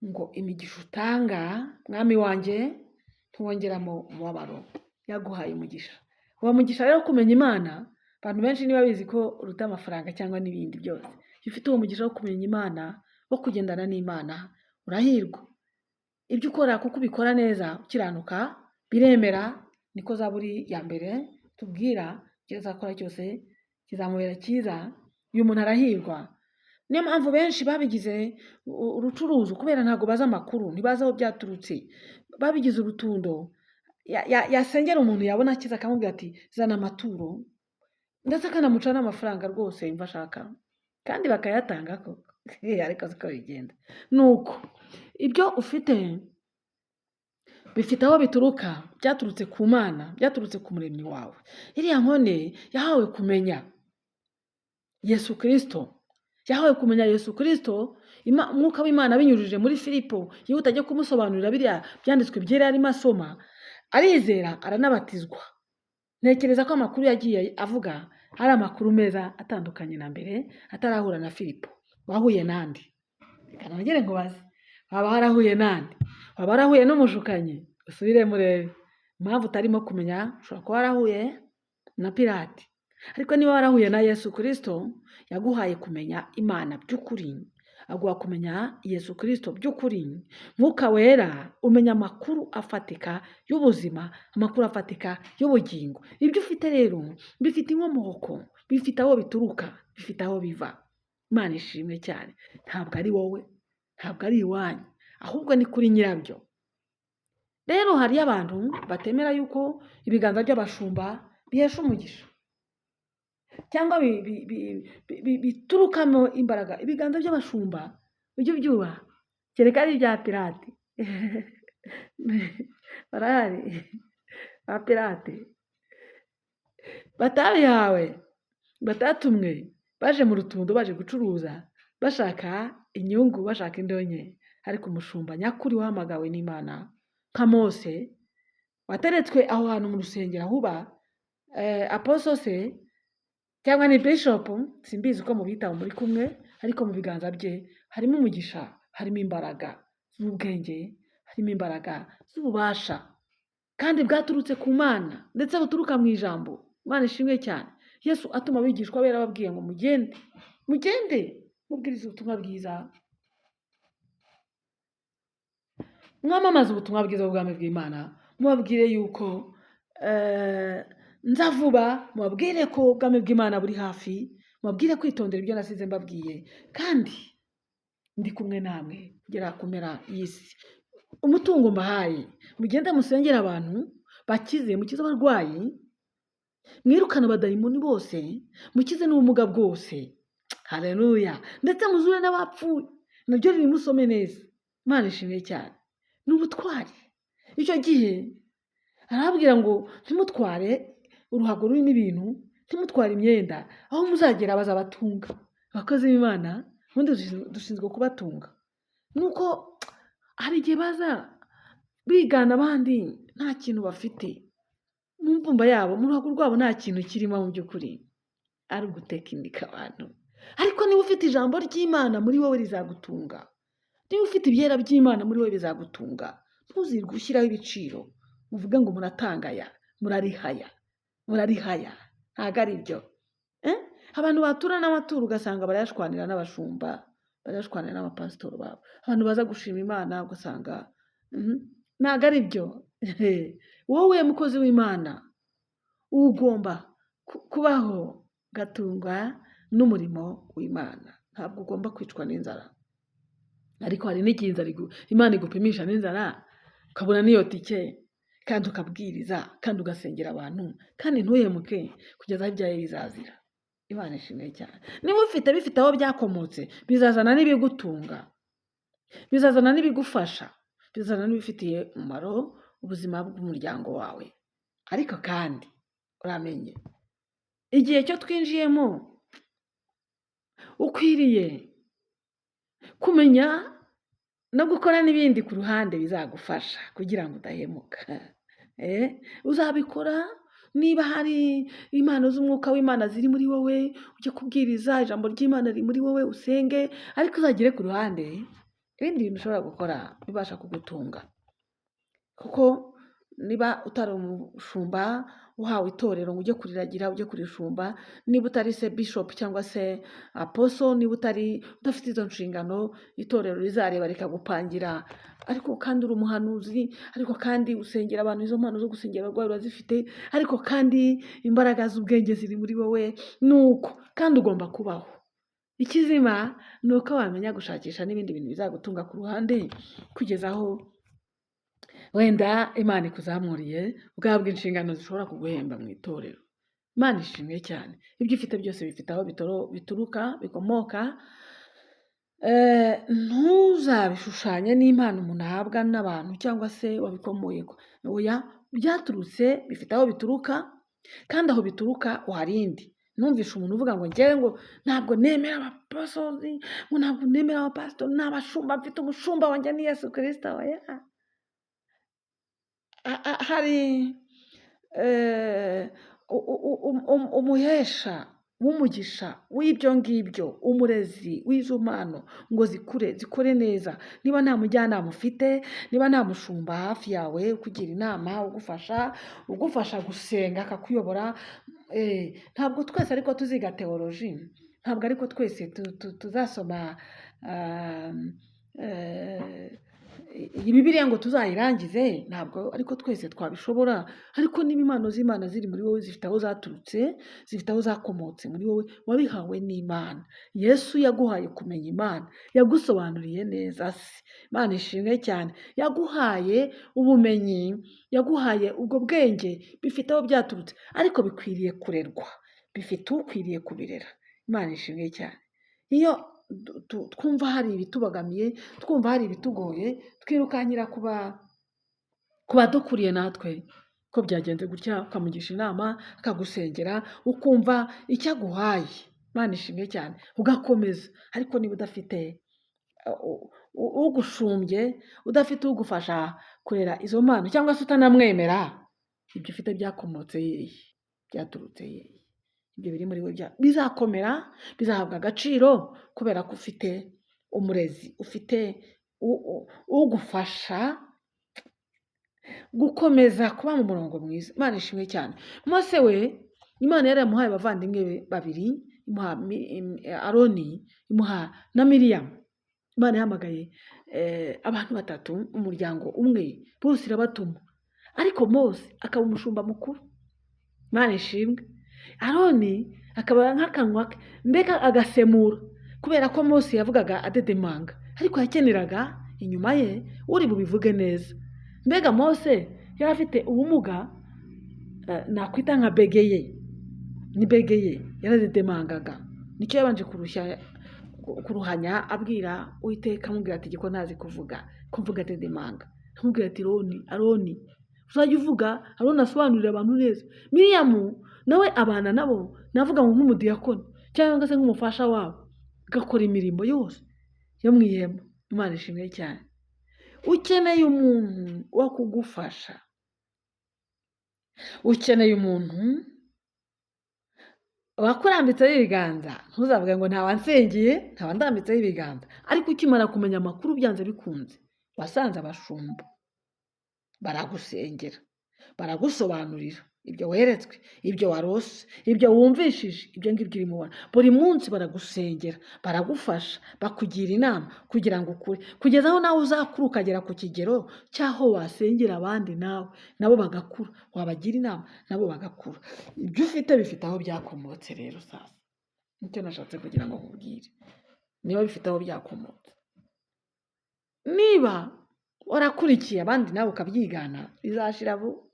ngo imigisha utanga mwami wanjye ntiwongeramo umubabaro, yaguhaye umugisha. Uwo mugisha rero kumenya Imana, abantu benshi niba bizi ko uruta amafaranga cyangwa n'ibindi byose, iyo ufite uwo mugisha wo kumenya Imana, wo kugendana n'Imana, urahirwa. Ibyo ukora kuko ubikora neza ukiranuka biremera, niko Zaburi ya mbere tubwira, icyo azakora cyose kizamubera cyiza, uyu muntu arahirwa. Niyo mpamvu benshi babigize urucuruzo kubera ntabwo bazi amakuru, ntibazi aho byaturutse, babigize urutundo. Yasengera umuntu yabona akiza akamubwira ati zana amaturo, ndetse akanamuca n'amafaranga rwose yumva ashaka, kandi bakayatanga koko. Ariko siko bigenda. Nuko ibyo ufite bifite aho bituruka, byaturutse ku Mana, byaturutse ku muremyi wawe. Iriya nkone yahawe kumenya Yesu Kristo, yahawe kumenya Yesu Kristo, umwuka w'Imana abinyujije muri Filipo, yihuta ajya kumusobanurira biriya byanditswe byera yarimo asoma, arizera aranabatizwa. Ntekereza ko amakuru yagiye avuga ari amakuru meza atandukanye na mbere atarahura na Filipo. Wahuye nande? Reka nongere nkubaze, waba warahuye nande? Waba warahuye n'umushukanyi? Usubiremo urebe impamvu utarimo kumenya, ushobora kuba warahuye na Pirate. Ariko niba warahuye na Yesu Kristo, yaguhaye kumenya Imana by'ukuri, aguha kumenya Yesu Kristo by'ukuri. Mwuka Wera umenya amakuru afatika y'ubuzima, amakuru afatika y'ubugingo. Ibyo ufite rero bifite inkomoko, bifite aho bituruka, bifite aho biva. Imana ishimwe cyane. Ntabwo ari wowe, ntabwo ari iwanyu, ahubwo ni kuri nyirabyo. Rero hariyo abantu batemera yuko ibiganza by'abashumba bihesha umugisha cyangwa biturukamo imbaraga. Ibiganza by'abashumba ujye ubyubaha, kereka ari ibya Pirate. Barahari ba Pirate batabihawe, batatumwe, baje mu rutundo baje gucuruza, bashaka inyungu, bashaka indonke. Ariko umushumba nyakuri wahamagawe n'Imana nka Mose wateretswe aho hantu mu rusengero aho uba, apostle se cyangwa ni bishop, simbizi uko mubita muri kumwe, ariko mu biganza bye harimo umugisha, harimo imbaraga z'ubwenge, harimo imbaraga z'ububasha, kandi bwaturutse ku Mana ndetse buturuka mu ijambo. Imana ishimwe cyane. Yesu atuma abigishwa be yarababwiye ngo mugende, mugende mubwirize ubutumwa bwiza, mwamamaze ubutumwa bwiza bw'ubwami bw'Imana, mubabwire yuko nza vuba, mubabwire ko ubwami bw'Imana buri hafi, mubabwire kwitondera ibyo nasize mbabwiye, kandi ndi kumwe namwe kugera ku mpera y'isi. Umutungo mbahaye, mugende musengere abantu bakize, mukize abarwayi, mwirukane abadayimoni bose, mukize n'ubumuga bwose. Haleluya! Ndetse muzure n'abapfuye. Naryo rimusome neza. Imana ishimwe cyane. Ni ubutwari. Icyo gihe arababwira ngo ntimutware uruhago rurimo ibintu, ntimutware imyenda, aho muzagera bazabatunga. Abakozi b'Imana ubundi dushinzwe kubatunga. Nuko hari igihe baza bigana abandi nta kintu bafite, mu mvumba yabo, mu ruhago rwabo nta kintu kirimo mu by'ukuri, ari ugutekinika abantu. Ariko niba ufite ijambo ry'Imana muri wowe rizagutunga, niba ufite ibyera by'Imana muri wowe bizagutunga. Ntuzirwe ushyiraho ibiciro uvuge ngo muratanga aya, murarihaya, murarihaya, ntabwo ari byo. Abantu batura n'amaturo ugasanga barayashwanira n'abashumba, barayashwanira n'abapasitori babo. Abantu baza gushima Imana ugasanga ntabwo ari byo. Wowe mukozi w'Imana ugomba kubaho ugatungwa n'umurimo w'Imana, ntabwo ugomba kwicwa n'inzara. Ariko hari n'igihe inzara Imana igupimisha n'inzara, ukabona n'iyo tike, kandi ukabwiriza, kandi ugasengera abantu, kandi ntuhemuke kugeza aho ibyawe bizazira. Imana ishimwe cyane. Niba ufite bifite aho byakomotse, bizazana n'ibigutunga, bizazana n'ibigufasha, bizazana n'ibifitiye umumaro ubuzima bw'umuryango wawe. Ariko kandi uramenye igihe cyo twinjiyemo, ukwiriye kumenya no gukora n'ibindi ku ruhande bizagufasha kugira ngo udahemuka. Uzabikora niba hari impano z'umwuka w'Imana ziri muri wowe, ujye kubwiriza ijambo ry'Imana riri muri wowe, usenge, ariko uzagere ku ruhande ibindi bintu ushobora gukora bibasha kugutunga. Kuko niba utari umushumba uhawe itorero ngo ujye kuriragira, ujye kurishumba, niba utari se bishop cyangwa se apostle, niba utari udafite izo nshingano itorero rizareba rikagupangira, ariko kandi uri umuhanuzi, ariko kandi usengera abantu, izo mpano zo gusengera abarwayi urazifite, ariko kandi imbaraga z'ubwenge ziri muri wowe, nuko kandi ugomba kubaho. Ikizima ni uko wamenya gushakisha n'ibindi bintu bizagutunga ku ruhande, kugeza aho wenda Imana ikuzamuriye ugahabwa inshingano zishobora kuguhemba mu itorero. Imana ishimwe cyane. Ibyo ufite byose bifite aho bituruka, bikomoka. Ntuzabishushanye n'impano umuntu ahabwa n'abantu cyangwa se wabikomoye, oya, byaturutse, bifite aho bituruka, kandi aho bituruka uharinde. Numvishe umuntu uvuga ngo njyewe ngo ntabwo nemera abaposozi, ngo ntabwo nemera abapasitori, ni abashumba, mfite umushumba wanjye ni Yesu Kirisito. Oya, hari umuhesha w'umugisha w'ibyo ngibyo, umurezi w'izo mpano ngo zikure, zikore neza. Niba nta mujyanama ufite, niba nta mushumba hafi yawe ukugira inama, ugufasha gusenga akakuyobora, ntabwo twese ariko tuziga teoloji, ntabwo ariko twese tuzasoma iyi Bibiliya ngo tuzayirangize, ntabwo ariko twese twabishobora. Ariko niba impano z'Imana ziri muri wowe, zifite aho zaturutse, zifite aho zakomotse muri wowe, wabihawe n'Imana. Yesu yaguhaye kumenya Imana, yagusobanuriye neza se. Imana ishimwe cyane. Yaguhaye ubumenyi, yaguhaye ubwo bwenge, bifite aho byaturutse, ariko bikwiriye kurerwa, bifite ukwiriye kubirera. Imana ishimwe cyane. Iyo twumva hari ibitubangamiye, twumva hari ibitugoye, twirukankira ku badukuriye natwe, ko byagenze gutya, ukamugisha inama, akagusengera, ukumva icyo aguhaye. Imana ishimwe cyane, ugakomeza. Ariko niba udafite ugushumbye, udafite ugufasha kurera izo mpano, cyangwa se utanamwemera, ibyo ufite byakomotse hehe? Byaturutse hehe? Ibyo biri muri wowe bizakomera, bizahabwa agaciro kubera ko ufite umurezi, ufite ugufasha gukomeza kuba mu murongo mwiza. Imana ishimwe cyane. Mose we, Imana yari yaramuhaye abavandimwe be babiri, imuha Aroni, imuha na Miriyamu. Imana yahamagaye abantu batatu, umuryango umwe, bose irabatuma. Ariko Mose akaba umushumba mukuru. Imana ishimwe. Aroni akaba nk'akanwa ke, mbega agasemura, kubera ko Mose yavugaga adedemanga, ariko yakeneraga inyuma ye uri bubivuge neza. Mbega Mose yari afite ubumuga, nakwita nka begeye, ni begeye, yaradedemangaga. Nicyo yabanje kurushya kuruhanya abwira Uwiteka, amubwira ati ko ntazi kuvuga, ko mvuga ndedemanga. Amubwira ati Aroni, Aroni uzajya uvuga, Aroni asobanurira abantu neza. Miriyamu nawe abana nabo, navuga ngo nk'umudiyakoni cyangwa se nk'umufasha wabo, agakora imirimo yose yo mu ihema. Imana ishimwe cyane. Ukeneye umuntu wo kugufasha, ukeneye umuntu wakurambitseho ibiganza. Ntuzavuge ngo ntawansengeye, ntawandambitseho ibiganza, ariko ukimara kumenya amakuru byanze bikunze wasanze abashumba baragusengera, baragusobanurira ibyo weretswe, ibyo warose, ibyo wumvishije, ibyo ngibyo urimo ubona buri munsi. Baragusengera, baragufasha, bakugira inama kugira ngo ukure, kugeza aho nawe uzakura ukagera ku kigero cy'aho wasengera abandi, nawe nabo bagakura, wabagira inama nabo bagakura. Ibyo ufite bifite aho byakomotse. Rero sasa nicyo nashatse kugira ngo nkubwire, niba bifite aho byakomotse, niba warakurikiye abandi nawe ukabyigana, bizashira vuba.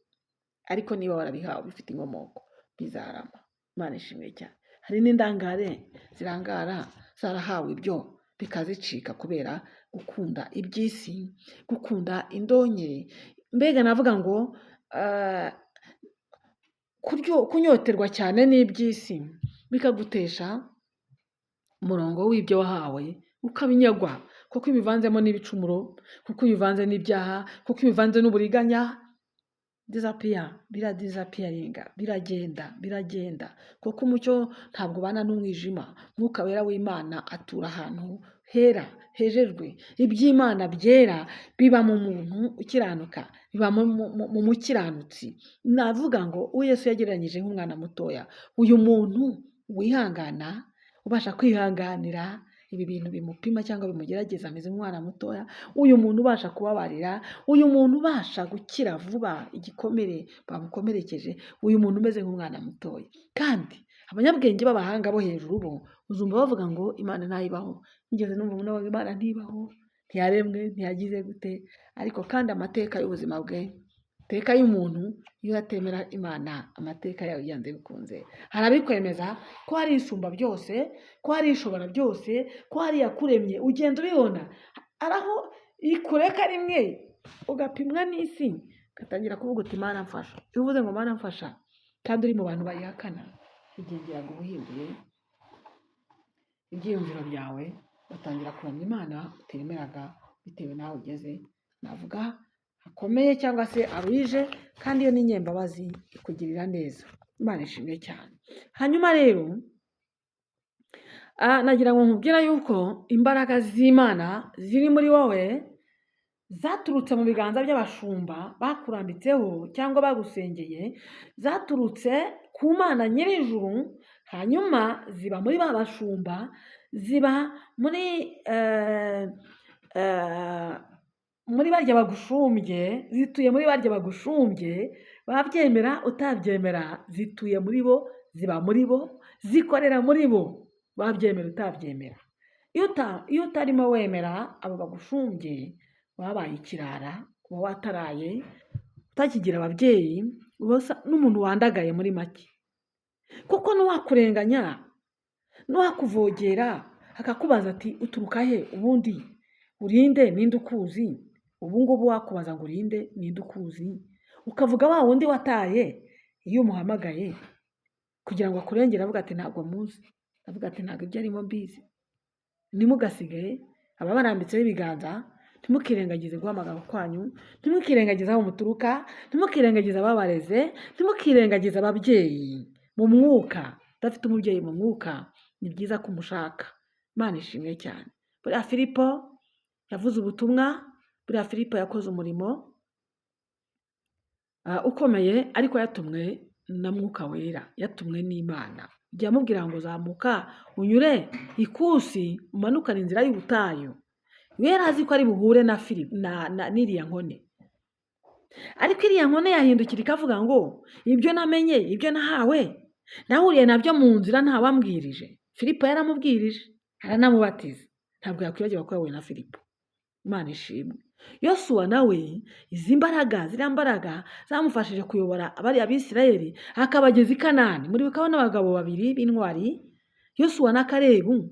Ariko niba warabihawe bifite inkomoko, bizarama. Imana ishimwe cyane. Hari n'indangare zirangara zarahawe ibyo bikazicika kubera gukunda iby'isi, gukunda indonke. Mbega navuga ngo kunyoterwa cyane n'iby'isi bikagutesha umurongo w'ibyo wahawe, ukabinyagwa, kuko ibivanzemo n'ibicumuro, kuko ibivanze n'ibyaha, kuko ibivanze n'uburiganya, disappear, biradisappearinga, biragenda, biragenda, kuko umucyo ntabwo ubana n'umwijima. Mwuka Wera w'Imana atura ahantu hera, hejejwe. Iby'Imana byera biba mu muntu ukiranuka, biba mu mukiranutsi. Navuga ngo uwo Yesu yagereranyije nk'umwana mutoya, uyu muntu wihangana, ubasha kwihanganira ibi bintu bimupima cyangwa bimugerageza, ameze nk'umwana mutoya. Uyu muntu ubasha kubabarira, uyu muntu ubasha gukira vuba igikomere bamukomerekeje, uyu muntu umeze nk'umwana mutoya. Kandi abanyabwenge b'abahanga bo hejuru bo uzumva bavuga ngo Imana ntayibaho. Nigeze numva umuntu avuga Imana ntibaho, ntiyaremwe, ntiyagize gute. Ariko kandi amateka y'ubuzima bwe, amateka y'umuntu iyo atemera Imana, amateka yawe byanze bikunze harabikwemeza ko hari Isumba byose, ko hari Ishobora byose, ko hari Iyakuremye. Ugenda ubibona, hari aho ikureka rimwe ugapimwa n'isi, ugatangira kuvuga uti Mana mfasha. Iyo uvuze ngo Mana mfasha kandi uri mu bantu bayihakana, igendera ngo uba uhinduye ibyiyumviro byawe, batangira kuramya Imana utemeraga bitewe n'aho ugeze, navuga hakomeye cyangwa se aruhije. Kandi iyo ni inyembabazi, ikugirira neza. Imana ishimwe cyane. Hanyuma rero nagira ngo nkubwire yuko imbaraga z'Imana ziri muri wowe zaturutse mu biganza by'abashumba bakurambitseho cyangwa bagusengeye, zaturutse ku Mana nyir'ijuru, hanyuma ziba muri ba bashumba, ziba muri barya bagushumbye, zituye muri barya bagushumbye, wabyemera utabyemera, zituye muri bo, ziba muri bo, zikorera muri bo, wabyemera utabyemera. Iyo utarimo wemera abo bagushumbye, wabaye ikirara, uba wataraye, utakigira ababyeyi, uba usa n'umuntu wandagaye muri make. Kuko n'uwakurenganya, n'uwakuvogera akakubaza ati uturuka he ubundi, urinde, ninde ukuzi? Ubu ngubu wakubaza ngo urinde, ninde ukuzi, ukavuga wa wundi wataye, iyo umuhamagaye kugira ngo akurengere avuga ati ntabwo muzi, avuga ati ntabwo ibyo arimo mbizi. Ntimugasige ababarambitseho ibiganza, ntimukirengagize guhamagara kwanyu, ntimukirengagize aho muturuka, ntimukirengagize ababareze, ntimukirengagize ababyeyi mu mwuka. Udafite umubyeyi mu mwuka, ni byiza ko umushaka. Imana ishimwe cyane. Buriya Filipo yavuze ubutumwa, buriya Filipo yakoze umurimo ukomeye, ariko yatumwe na Mwuka Wera, yatumwe n'Imana. Igihe amubwira ngo zamuka unyure ikusi umanukane inzira y'ubutayu, we yari azi ko ari buhure na Filipo n'iriya nkone. Ariko iriya nkone yahindukira ikavuga ngo ibyo namenye, ibyo nahawe, nahuriye nabyo mu nzira ntawambwirije. Filipo yaramubwirije, aranamubatiza. Ntabwo yakwibagirwa ko yahuye na Filipo. Imana ishimwe. Yosuwa nawe izi mbaraga, ziriya mbaraga zamufashije kuyobora abariya Bisirayeli akabageza i Kanani. Muribukaho n'abagabo babiri b'intwari, Yosuwa na Kalebu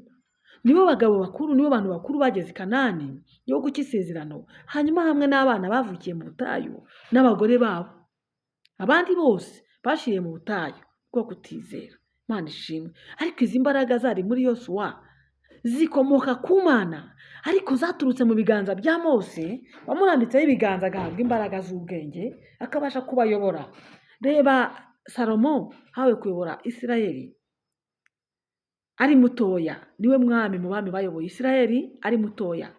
nibo bagabo bakuru, nibo bantu bakuru bageze i Kanani, igihugu cy'isezerano, hanyuma hamwe n'abana bavukiye mu butayu n'abagore babo. Abandi bose bashiriye mu butayu bwo kutizera. Imana ishimwe. Ariko izi mbaraga zari muri Yosuwa zikomoka ku Mana, ariko zaturutse mu biganza bya Mose wamurambitseho ibiganza agahabwa imbaraga z'ubwenge, akabasha kubayobora. Reba Salomo hawe kuyobora Isirayeli ari mutoya, niwe mwami mu bami bayoboye Isirayeli ari mutoya,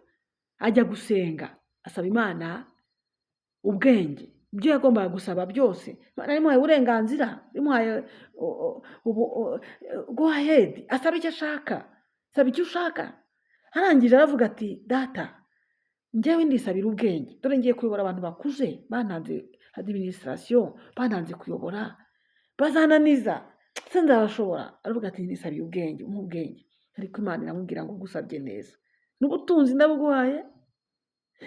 ajya gusenga asaba Imana ubwenge, ibyo yagombaga gusaba byose Imana yamuhaye uburenganzira, yamuhaye go ahead, asaba icyo ashaka, saba icyo ushaka. Arangije aravuga ati data, njyewe ndisabira ubwenge, dore ngiye kuyobora abantu bakuze, bantanze administration, bantanze kuyobora, bazananiza se nzabashobora? Aravuga ati nisabiye ubwenge, umpe ubwenge. Ariko Imana iramubwira ngo gusabye neza, n'ubutunzi ndabuguhaye,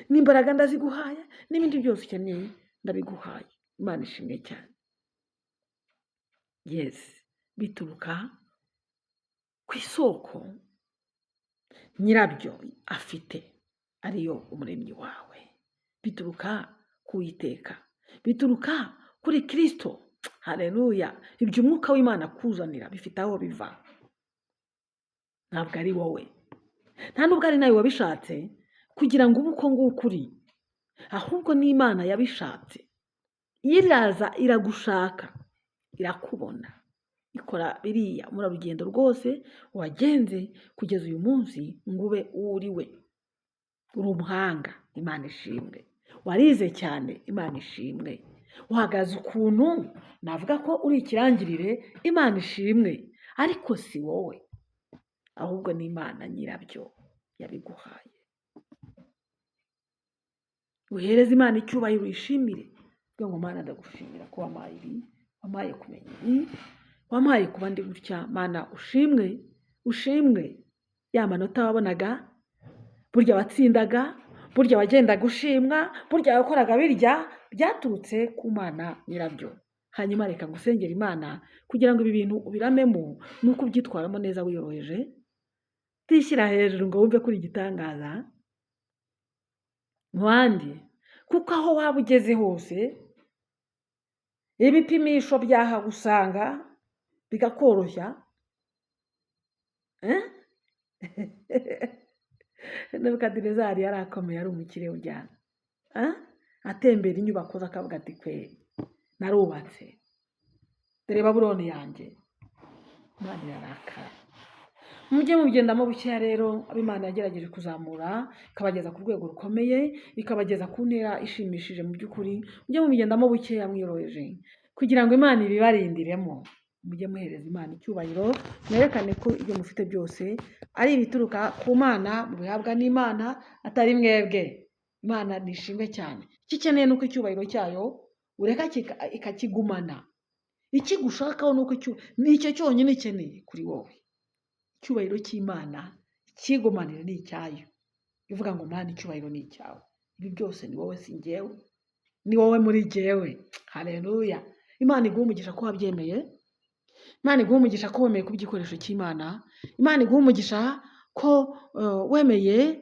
n'imbaraga ndaziguhaye, n'ibindi byose ukeneye ndabiguhaye. Imana ishimwe cyane. Yes, bituruka ku isoko nyirabyo afite, ariyo umuremyi wawe. Bituruka ku Uwiteka, bituruka kuri Kristo. Haleluya! Ibyo umwuka w'Imana akuzanira bifite aho biva, ntabwo ari wowe, nta nubwo ari nawe wabishatse kugira ngo ube uko nguko uri, ahubwo ni Imana yabishatse. Iraza iragushaka, irakubona, ikora biriya muri rugendo rwose wagenze kugeza uyu munsi ngo ube uwo uri we. Uri umuhanga, Imana ishimwe. Warize cyane, Imana ishimwe. Uhagaze ukuntu navuga ko uri ikirangirire, Imana ishimwe. Ariko si wowe, ahubwo ni Imana nyirabyo yabiguhaye. Uhereze Imana icyubahiro, uyishimire, uvuge ngo Mana ndagushimira ko wampaye ibi, wampaye kumenya ibi, wampaye kuba ndi gutya. Mana ushimwe, ushimwe. Ya manota wabonaga, burya watsindaga, burya wagendaga ushimwa, burya wakoraga birya, byaturutse ku Mana nyirabyo. Hanyuma reka ngusengere Imana kugira ngo ibi bintu ubiramemo, nuko ubyitwaramo neza wiyoroheje, utishyira hejuru ngo wumve ko uri igitangaza mu bandi, kuko aho waba ugeze hose ibipimisho byahagusanga bikakoroshya. Nebukadinezari yari akomeye, ari umukire ujyana atembera inyubako ze akavuga ati kweri narubatse, dore Babuloni yanjye. Imana irarakara. Mujye mubigendamo bukeya rero, abo Imana yagerageje kuzamura ikabageza ku rwego rukomeye, ikabageza ku ntera ishimishije mu by'ukuri, mujye mubigendamo bukeya mwiyoroheje kugira ngo Imana ibibarindiremo. Mujye muhereza Imana icyubahiro, mwerekane ko ibyo mufite byose ari ibituruka ku Mana, mubihabwa n'Imana, atari mwebwe. Imana nishimwe cyane. Icyo ikeneye ni uko icyubahiro cyayo ureka ikakigumana. Ikigushakaho ni uko ni icyo cyonyine ikeneye kuri wowe. Icyubahiro cy'Imana ikigumanire ni icyayo. Ivuga ngo Mana icyubahiro ni icyawe, ibi byose ni wowe, si njyewe, ni wowe muri jyewe. Haleluya! Imana iguhe umugisha ko wabyemeye, Imana iguhe umugisha ko wemeye kuba igikoresho cy'Imana, Imana iguhe umugisha ko wemeye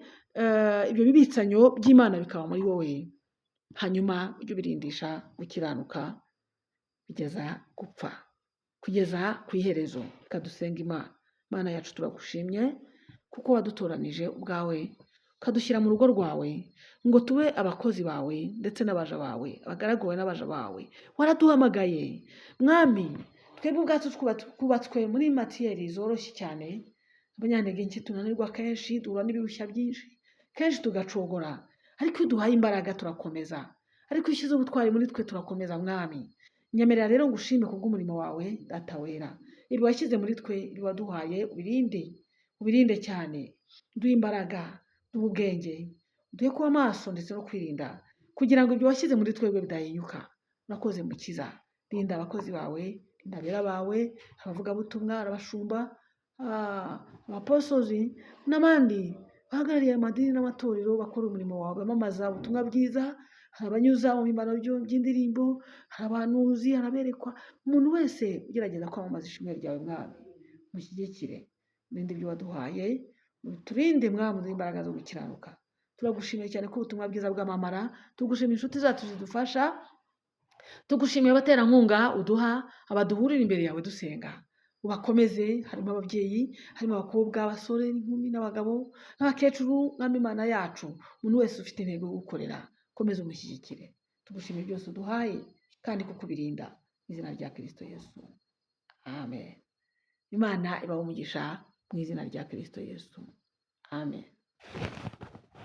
ibyo bibitsanyo by'Imana bikaba muri wowe, hanyuma ujye ubirindisha gukiranuka kugeza gupfa, kugeza ku iherezo. Reka dusenge Imana. Imana yacu turagushimye kuko wadutoranije ubwawe ukadushyira mu rugo rwawe ngo tube abakozi bawe ndetse n'abaja bawe, abagaragu bawe n'abaja bawe. Waraduhamagaye Mwami, twebwe ubwacu twubatswe muri matière zoroshye cyane, abanyantege nke tunanirwa kenshi, duhura n'ibirushya byinshi, kenshi tugacogora, ariko iyo uduhaye imbaraga turakomeza, ariko iyo ushyize ubutwari muri twe turakomeza. Mwami, nyemerera rero ngushime kubw'umurimo wawe Data wera, ibi washyize muri twe, ibi waduhaye, ubirinde, ubirinde cyane, uduhe imbaraga, uduhe ubwenge, uduhe kuba maso ndetse no kwirinda, kugira ngo ibyo washyize muri twebwe bidahinyuka. Urakoze Mukiza, rinda abakozi bawe, rinda abera bawe, abavugabutumwa, abashumba, abaposozi n'abandi bahagarariye amadini n'amatorero bakora umurimo wawe, bamamaza ubutumwa bwiza. Hari abanyuza mu bihimbano by'indirimbo, hari abahanuzi, hari aberekwa, umuntu wese ugerageza kwamamaza ishimwe ryawe Mwami, mushyigikire. Urinde ibyo waduhaye, uturinde Mwami, uduhe imbaraga zo gukiranuka. Turagushimiye cyane ko ubutumwa bwiza bwamamara. Tugushimiye inshuti zacu zidufasha, tugushimiye abaterankunga uduha, abaduhurira imbere yawe dusenga, ubakomeze. Harimo ababyeyi, harimo abakobwa, abasore n'inkumi n'abagabo n'abakecuru. Mwami Imana yacu, umuntu wese ufite intego yo gukorera, komeza umushyigikire. Tugushimiye byose uduhaye kandi kuko ubirinda, mu izina rya Kirisito Yesu, amen. Imana ibahe umugisha mu izina rya Kirisito Yesu, amen.